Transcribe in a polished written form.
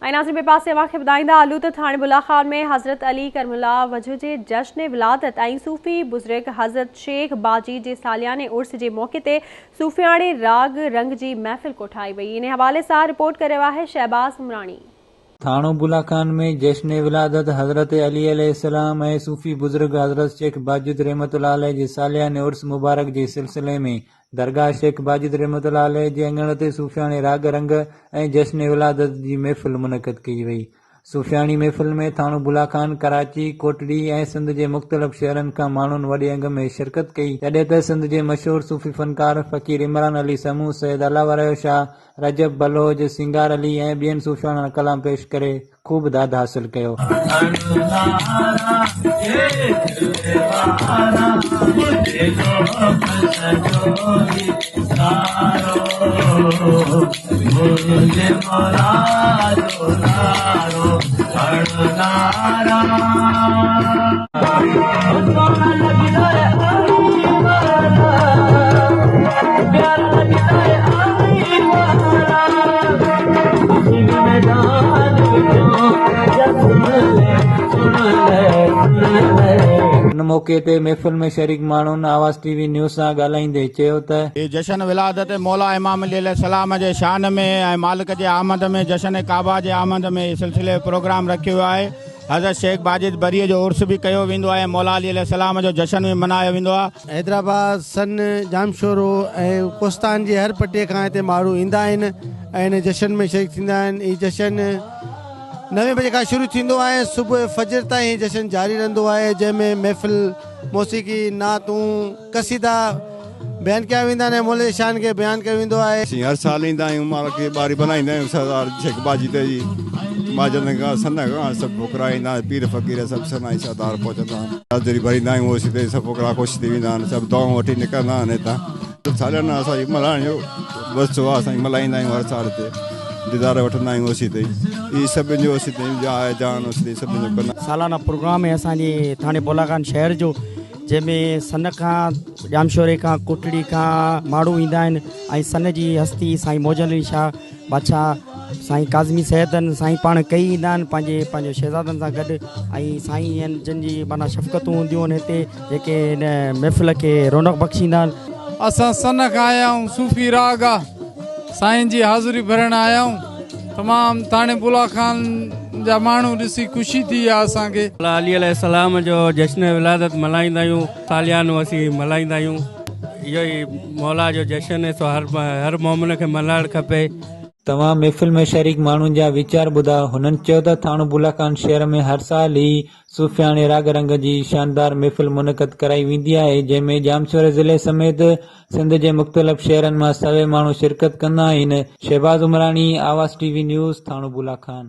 ۽ ناظرين ٻئي پاسي اوهان کي ٻڌائيندا هلون ته ٿاڻي بلا خان ۾ حضرت علي ڪرم الله وجه جي جشن ولادت ۽ صوفي بزرگ حضرت شيخ باجي جي سالياني عرس جي موقعي تي صوفياڻي راڳ رنگ جي محفل ڪوٺائي وئي انهي حوالي سان رپورٽ ڪري رهيو آهي شهباز عمراڻي. ٿاڻو بلا خان ۾ جشن ولادت حضرت علي عليه السلام ۽ صوفي بزرگ حضرت شيخ باجد رحمة الله عليه جي سالياني عرس مبارڪ جي سلسلي ۾ درگاهه شيخ باجد رحمة الله عليه جي اڱڻ تي صوفياڻي راڳ رنگ ۽ جشن ولادت جي محفل منعقد ڪئي وئي. صوفياڻي محفل ۾ ٿاڻو بولا خان، ڪراچي، ڪوٽڙي ۽ سنڌ جي مختلف شهرن کان ماڻهن وڏي انگ ۾ شرڪت ڪئي، جڏهن ته سنڌ جي مشهور صوفي فنڪار فقير عمران علي سمون، سيد الله ورايو شاهه، رجب بلوچ، سينگار علي ۽ ٻين صوفياڻا ڪلام پيش ڪري خوب داد حاصل ڪيو. ان موقعي تي محفل ۾ شريڪ ماڻهن آواز ٽي وي نيوز سان ڳالهائيندي چيو ته. هي جشن ولادت مولا امام علي عليه السلام جي شان ۾ ۽ مالڪ جي آمد ۾ جشن ڪعبه جي آمد ۾ هي سلسلي جو پروگرام رکيو ويو آهي. حضرت شيخ باجد بريء جو عرس به ڪيو ويندو آهي ۽ مولا علي عليه السلام جو جشن به منايو ويندو آهي. حيدرآباد، سن، ڄامشورو ۽ ڪوستان جي هر پٽي کان هتي ماڻهو ايندا آهن ۽ هن جشن ۾ شريڪ ٿيندا آهن. هي جشن نوين بجي کان شروع ٿيندو آهي ۽ صبح فجر تائين هي جشن جاري رهندو آهي جنهن ۾ محفل، موسيقي، نعتون، قصيدا بيان ڪيا ويندا آهن ۽ مولي جي شان کي بيان ڪيو ويندو آهي. اسين هر سال ايندا آهيون مالڪ جي ٻاري بنائيندا آهيون سردار شيخ باجي تي جي ماجن کان سن کان سڀ فقرا ايندا آهن پير فقير سڀ سنائي سردار پهچندا آهن حاضري ڀريندا آهيون اوسي تي سڀ فقرا خوش ٿي ويندا آهن سڀ دعائون وٺي نڪرندا آهن هتان ساليانه اسان جي ملهائڻ جو ورثو آهي اسان ملهائيندا آهيون هر سال هتي ديدار وٺندا آهيون اوسي تي هي سڀن جو اوسي تي جا جان اوسي تي سڀن جو ڪندا سالانه پروگرام آهي اسان جي ٿاڻي بولا خان شهر جو جنهن ۾ سن کان ڄامشوري کان ڪوٽڙي کان ماڻهو ايندا آهن ۽ سن جي هستي سائين موجن علي شاهه بادشاهه سائين ڪاظمي سيدن سائين پاڻ ڪهي ايندا آهن پنهنجي پنهنجي شهزادن سان گڏ ۽ سائين جن جي معنيٰ شفقتون هونديون آهن هتي جيڪي هن محفل کي رونق بخشيندا آهن. اسان سن کان آيا آهيون صوفي راڳ آ سائين جي حاضري ڀرڻ آيا آهيون تمام ٿاڻي بولا خان جا ماڻهو ڏسي خوشي ٿي آ اسان کي. مولا علي عليه السلام جو جشن ولادت ملهائيندا آهيون ساليانو اسين ملهائيندا آهيون اهو ئي مولا جو جشن سو هر هر مومن کي ملهائڻ کپي. توهان محفل ۾ شريڪ ماڻهن جا ويچار ٻڌا. هنن چيو ته ٿاڻو بولا خان شهر ۾ هر سال هي صوفياڻي راڳ رنگ جي شاندار محفل منعقد ڪرائي ويندي آهي، جنهن ۾ ڄامشوري ضلعي سميت سنڌ جي مختلف شهرن مان سوين ماڻهو شرڪت ڪندا آهن. Shahbaz Umrani, Awaz T V news, Thano Bula Khan.